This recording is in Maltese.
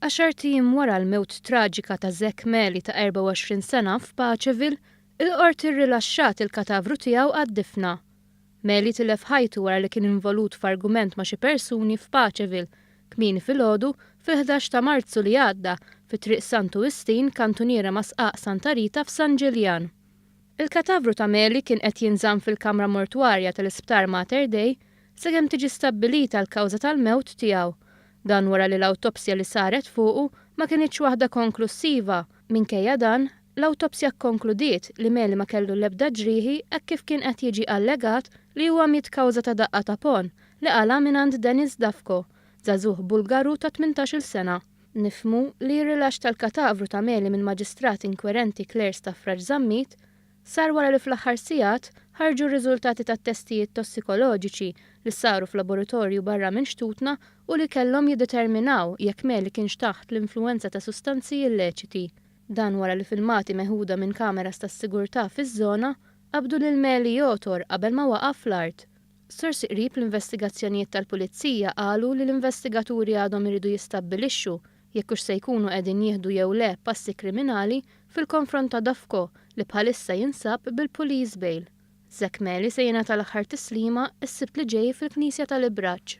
Għaxart ijiem wara l-mewt traġika ta' Zack Meli ta' 24 sena f'Paceville, il-Qorti rrilaxxat il-katavru tiegħu għad-difna. Meli tilef ħajtu wara li kien involut f'argument ma' xi persuni f'Paceville, kmieni filgħodu fil-ħdax ta' Marzu li għadda fi Triq Santu Wistin, kantuniera ma' Sqaq Santa Rita f'San Ġiljan. Il-katavru ta' Meli kien qed jinżamm fil-kamra mortwarja tal-Isptar Mater Dei sakemm tiġi stabbilita l-kawża tal-mewt tiegħu. Dan wara li l-awtopsja li saret fuqu ma kinitx waħda konklussiva. Minkejja dan, l-awtopsja kkonkludiet li Meli ma kellu l-ebda ġrieħi hekk kif kien qed jiġi allegat li huwa miet kawża ta' daqqa ta' ponn li qala' mingħand Denis Davko, żagħżugħ Bulgaru ta' 18-il sena. Nifhmu li r-rilaxx tal-katavru ta' Meli mill-Maġistrat inkwerenti Claire Stafrace Zammit sar wara li fl-aħħar sigħat ħarġu r-riżultati tat-testijiet tossikoloġiċi li saru f'laboratorju barra minn xtutna u li kellhom jiddeterminaw jekk Meli kienx taħt l-influwenza ta' sustanzi illeċiti. Dan wara li filmati meħuda minn kameras tas-sigurtà fiż-żona qabdu lil Meli jogħtor qabel ma waqa' fl-art. Sorsi qrib l-investigazzjonijiet tal-Pulizija qalu li l-investigaturi għadhom iridu jistabbilixxu jekk hux se jkunu qegħdin jieħdu jew le passi kriminali fil-konfront ta' Dafko li bħalissa jinsab bil-police bail. Zack Meli se jingħata l-aħħar tislima s-Sibt li ġej fil-Knisja tal-Ibraġġ.